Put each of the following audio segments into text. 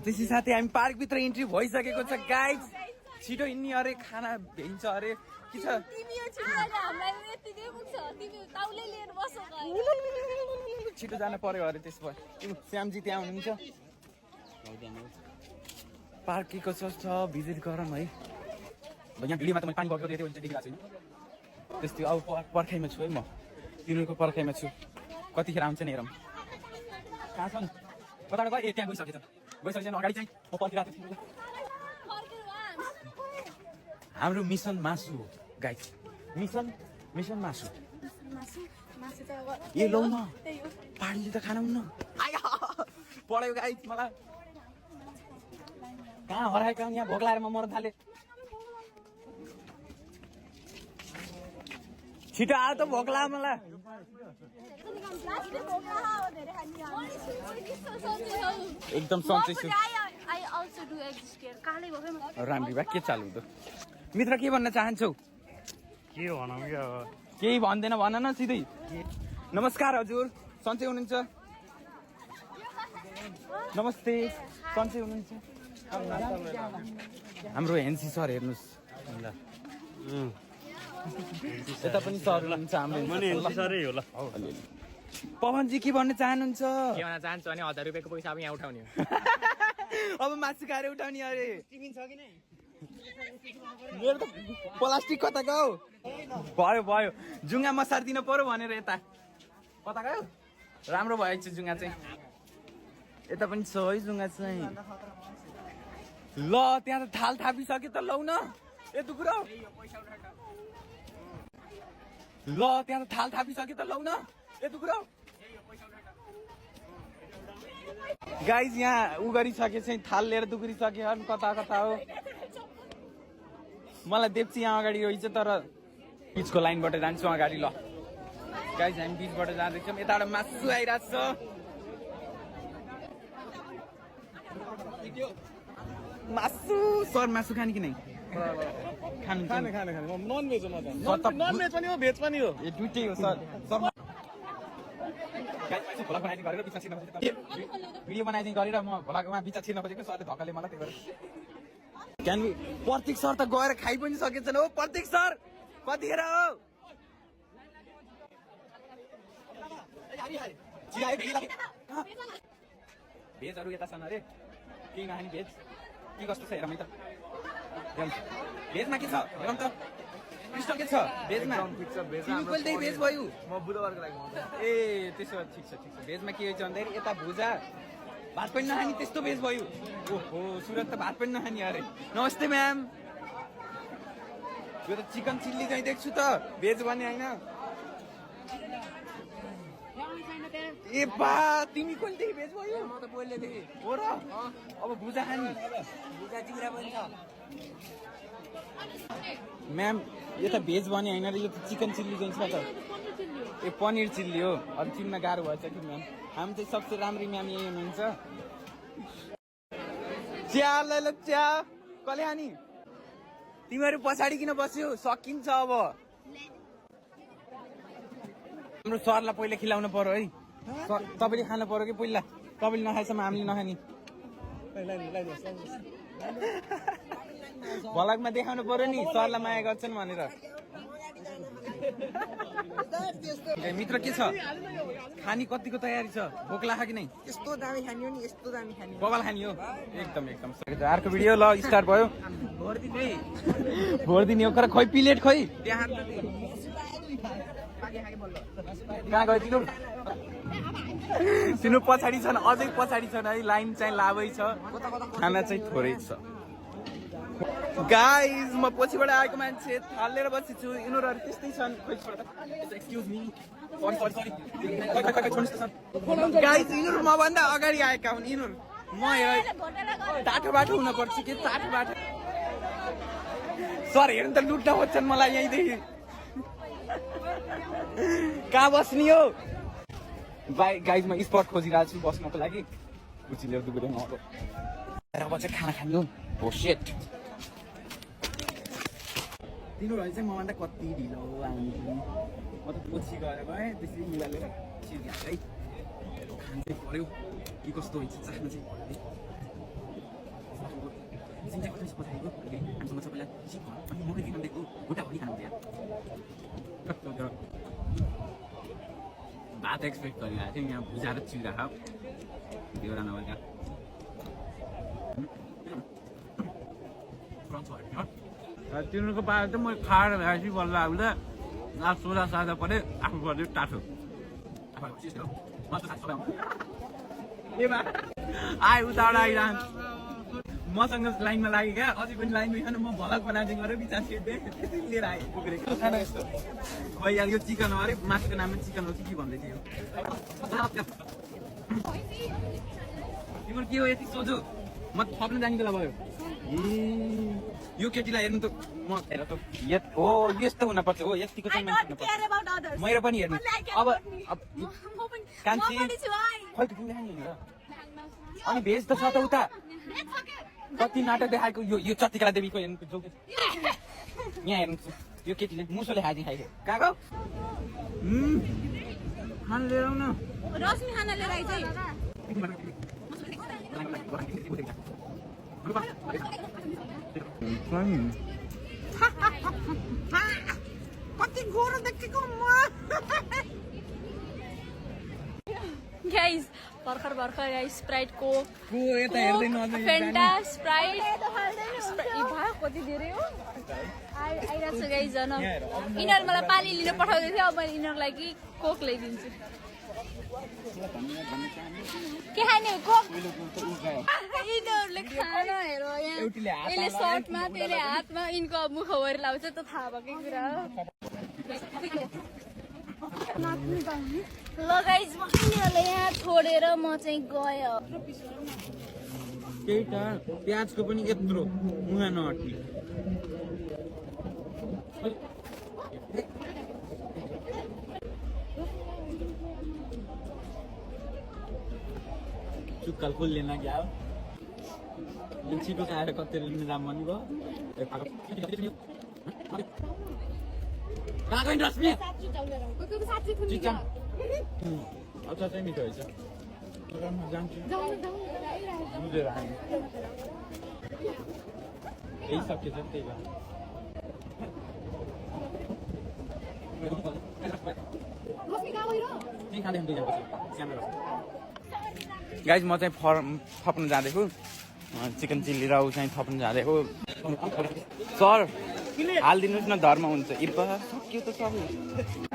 त्यसै साथै हामी पार्कभित्र इन्ट्री भइसकेको छ गाइज छिटो हिँड्ने अरे खाना भेट्छ अरे के छ छिटो जानु पर्यो अरे त्यसो भए श्यामजी त्यहाँ हुनुहुन्छ पार्क के कसो छ भिजिट गरौँ है यहाँ भिडियोमा त मैले पानी बगेको हुन्छ देखिरहेको छैन त्यस्तै अब पर्खाइमा छु है म तिनीहरूको पर्खाइमा छु कतिखेर आउँछ नि हेरौँ कहाँ छन् कताबाट गयो ए त्यहाँ गइसकेछ अगाडि चाहिँ म पर्खिरहेको थिएँ हाम्रो मिसन मासु हो गाइस मिसन मासु ए लौ न पानीले त खाना हुन्न पढ्यो गाइस मलाई कहाँ हराएका यहाँ भोक लाएर म मर्न थालेँ छिटो आयो त भोक लाग्यो मलाई एकदम सन्चै छु राम्री भए के चालु त मित्र के भन्न चाहन्छौ के भनौँ क्या केही भन्दैन भन न सिधै नमस्कार हजुर सन्चै हुनुहुन्छ नमस्ते सन्चै हुनुहुन्छ हाम्रो हेन्सी सर हेर्नुहोस् यता पनि सर हुनुहुन्छ हाम्रो पवनजी के भन्न चाहनुहुन्छ के भन्न चाहन्छु भने 1000 रुपियाँको पैसा अब यहाँ उठाउने अब मासु खाएर उठाउने अरे मेरो त प्लास्टिक कता गयो भयो जुङ्गा मसारिदिनु पर्यो भनेर यता कता गयो राम्रो भएछ जुङ्गा चाहिँ यता पनि छ है जुङ्गा चाहिँ ल त्यहाँ त थाल थापिसक्यो त लौ न यस्तो कुरो ल त्यहाँ त थाल थापिसक्यो त लौ न यस्तो कुरो गाइज यहाँ उ गरिसके चाहिँ थाल लिएर दुग्रिसक्यो अनि कता कता हो मलाई देख्छु यहाँ अगाडि रहेछ तर बिचको लाइनबाट जान्छु अगाडि ल गाइज हामी बिचबाट जाँदैछौँ यताबाट मासु आइरहेको छ मासु सर मासु खाने कि नै खाने नन भेज हो नन भेज पनि हो भेज पनि हो ए दुइटै हो सर भिडियो बनाइदिनु गरेर म भोलाकोमा बिचा छिर्न खोजेको सरले धक्काले मलाई त्यही भएर प्रतीक सर त गएर खाइ पनि सकेछन् हो प्रतीक सर कतिखेर हो भेजहरू यता छन् अरे केही नखाने भेज के कस्तो छ हेरौँ है त भेजमा के छ हेरौँ त क्रिस्टल के छ भेजमा कहिलेदेखि भेज भयो म बुधबारको लागि ए त्यसो ठिक छ भेजमा के हुन्छ भन्दाखेरि यता भुजा भात पनि नखाने त्यस्तो भेज भयो ओहो सुरत त भात पनि नखाने अरे नमस्ते म्याम यो त चिकन चिल्ली चाहिँ देख्छु त भेज भने होइन ए बा तिमी कहिलेदेखि भेज भयो म त पहिलेदेखि हो र अब भुजा खाने भुजा चिउरा पनि छ म्याम यो त भेज भने होइन यो त चिकन चिल्ली चाहिँ छ त ए पनिर चिल्ली हो अनि चिन्न गाह्रो भएछ कि म्याम हामी चाहिँ सबसे राम्री म्याम यही हुनुहुन्छ चिया ल चिया कसले खाने तिमीहरू पछाडि किन बस्यो सकिन्छ अब हाम्रो सरलाई पहिला खिलाउनु पर्यो है तपाईँले खानु पर्यो कि पहिला तपाईँले नखाएसम्म हामीले नखाने भ्लगमा देखाउनु पर्यो नि सरलाई माया गर्छन् भनेर मित्र के छ खानी कतिको तयारी छ भोक लाग्यो कि नै यस्तो दामी खानी हो नि यस्तो दामी खानी बबाल खानी हो एकदम अर्को भिडियो ल स्टार्ट भयो भोर दिने हो खै प्लेट खै कहाँ गयो तिनीहरू पछाडि छन् अझै पछाडि छन् है लाइन चाहिँ लामै छ खाना चाहिँ थोरै छ गाइज म पछिबाट आएको मान्छे थालेर बसेछु यिनीहरू त्यस्तै छन् एक्सक्युज मी गाइज यिनीहरू मभन्दा अगाडि आएका हुन् यिनीहरू म टाटो बाटो हुन पर्छ कि टाटो बाटो सर हेर्नु त लुट्न खोज्छन् मलाई यहीँदेखि कहाँ बस्ने हो गाइज म स्पट खोजिरहेको छु बस्नको लागि उचिलेर दुगुरे अब चाहिँ खाना खानु हो सेट तिनीहरू चाहिँ मभन्दा कति ढिलो आउने म त पछि गएर गएँ त्यसरी मिलालेर है खानु चाहिँ पऱ्यो के कस्तो हुन्छ चाख्नु चाहिँ पऱ्यो दिएको हामीसँग सबैलाई सिक अनि मकै दिन दिएको गोटा पनि खानु पर्यो भात एक्सपेक्ट गरिरहेको थिएँ यहाँ भुजा र चिउरा खाऊ एउटा नभएका तिनीहरूको पाएर चाहिँ मैले खाएर भएपछि बल्ल आउँदा सोधा सादा पऱ्यो आफू पऱ्यो टाठो आए उताबाट आइरहन्छ मसँग लाइनमा लाग्यो क्या अझै पनि लाइनमा खानु म भलक बनाउँदै गरेर बिचरा छिर्दै लिएर आएँ पुग्रेको खाना यस्तो भइहाल्यो यो चिकन हो अरे मासुको नाममा चिकन हो कि के भन्दै थियो तिम्रो के हो यति सोझो म थप्न जाने बेला भयो यो केटीलाई हेर्नु त म हेर त हो यस्तो हुनपर्छ हो यतिको चाहिँ मेरो पनि हेर्नु अब कान्छी खै तिमीले खाने र अनि भेज त छ त उता कति नाटक देखाएको यो चत्तिका देवीको हेर्नु जो यहाँ हेर्नु यो केटीले मुसोले खाँदै खाइयो कहाँको खाना लिएर आउन रश्मि खाना लिएर आइज कति गोरो देखेको म गाइस भर्खर गाइस स्प्राइट कोक यता हेर्दै नजाऊ फेन्टा स्प्राइट भयो कति धेरै हो आइरहेको छ गाइस जन यिनीहरू मलाई पानी लिन पठाउँदै थियो अब मैले यिनीहरूलाई कि कोक ल्याइदिन्छु के खाने हो कोक यिनीहरूले खाना हेर यहाँ यसले सर्टमा त्यसले हातमा यिनको मुखभरि लाउँछ त थाहा भएकै कुरा हो ल गाइस यिनीहरूले यहाँ छोडेर म चाहिँ गयो त्यही त प्याजको पनि यत्रो मुहा नअट्ने चुक्काल फुल्ने लाग्यो छिटो खाएर कति लिने दाम भन्ने भयो कहाँ गयो रश्मि अचार चाहिँ मिठो रहेछ जान्छु बुझेर खाने यही सकेछ नि त्यही भएर गाइज म चाहिँ थप्नु जाँदैछु चिकन चिल्ली र ऊ चाहिँ थप्नु जाँदैछु सर हालिदिनुहोस् न धर्म हुन्छ इर्पा सक्यो त सबै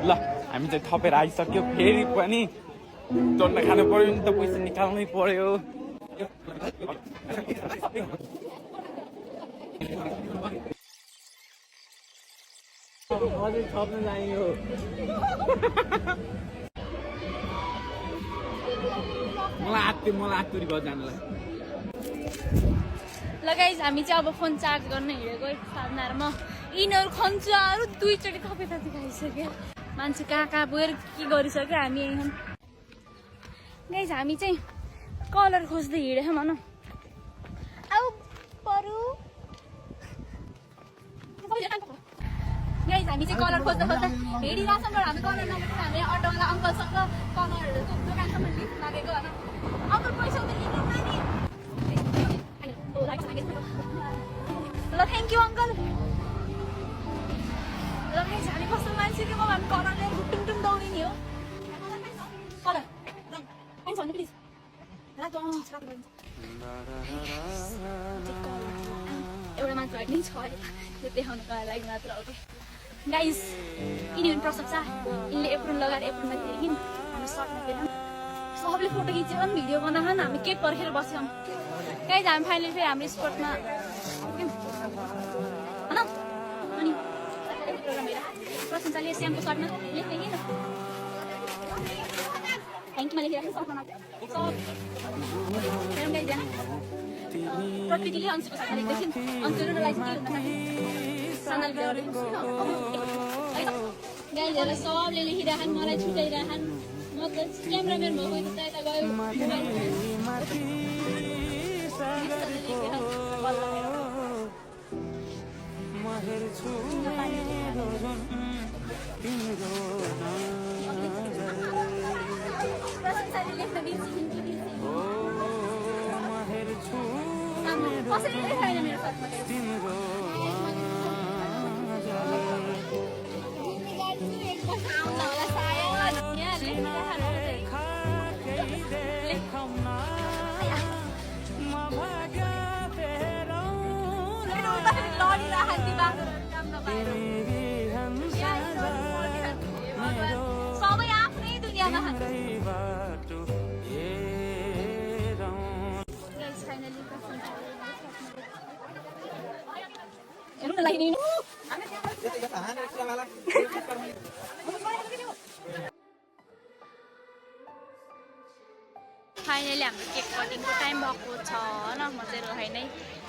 ल हामी चाहिँ थपेर आइसक्यो फेरि पनि तोड्न खानु पर्यो नि त पैसा निकाल्नै पर्यो अझै थप्न जाइयो मलाई आत्तुरी भयो जानलाई ल गाइस हामी चाहिँ अब फोन चार्ज गर्न हिँडेको साधनाहरूमा यिनीहरू खन्चुवाहरू दुईचोटि थपेर खाइसक्यो मान्छे कहाँ गएर के गरिसक्यो हामी यहाँ गाइस हामी चाहिँ कलर खोज्दै हिँडेछौँ भनौँ अब बरु गाइस हामी चाहिँ कलर खोज्दा हिँडिरहेछौँ र हामी कलर नभएर हामी अटोवाला अङ्कलसँग कलरहरू दोकानसम्म लिफ्ट लागेको भनौँ अङ्कल पैसा ल थ्याङ्क यू अङ्कल ल गाइस हामी कस्तो मान्छे कि हामी कलर लिएर टुङ दौडिने हो कलर भन्नु प्लिज एउटा मात्र होइन छ त्यो देखाउनुको लागि मात्र हो कि गाइस यिनीहरू प्रसव छ यिनले एप्रोन लगाएर एप्रोनमा थियो हामी सर्टमा थिएन सबले फोटो खिच्यो अनि भिडियो बनाएन हामी केक पर्खेर बस्यौँ गाइस हामी फाइनली फेरि हाम्रो स्पोर्टमा होइन अनि प्रशंसाले स्यामको सर्टमा लेख्ने कि थ्याङ्क यूमा लेखिरहेको सर्टमा प्रकृतिले अंशको साथमा लेख्दैछ अंशहरूलाई चाहिँ के हुन सनल गाइजहरू सबले लेखिरहन् मलाई छुटाइरहन् म त क्यामेराम्यान भएको त यता गयो कसैले छैन मेरो साथमा सबै आफ्नै दुनियाँमा फाइनली हाम्रो केक कटिङको टाइम भएको छ न मजाले है नै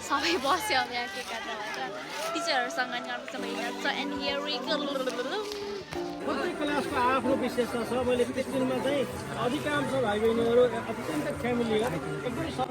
सबै बस्यो यहाँ केक काट्न भन्छ टिचरहरूसँग नि अर्को महिना छ एन्ड हियर वी गो प्रत्येक क्लासको आफ्नो विशेषता छ मैले त्यसमा चाहिँ अधिकांश भाइ बहिनीहरू अत्यन्त फ्यामिली हो एकदमै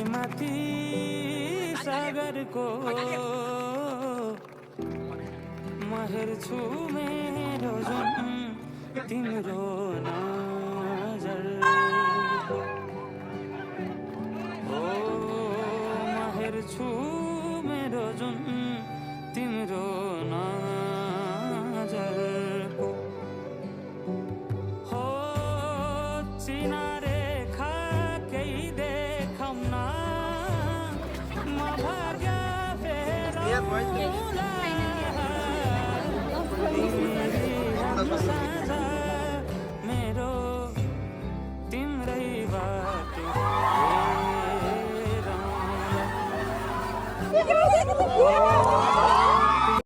माथि सागरको म हेर्छु मेरो जुन तिम्रो नजर ओ म हेर्छु मेरो जुन तिम्रो नजर हो चिनारे Yes, boys.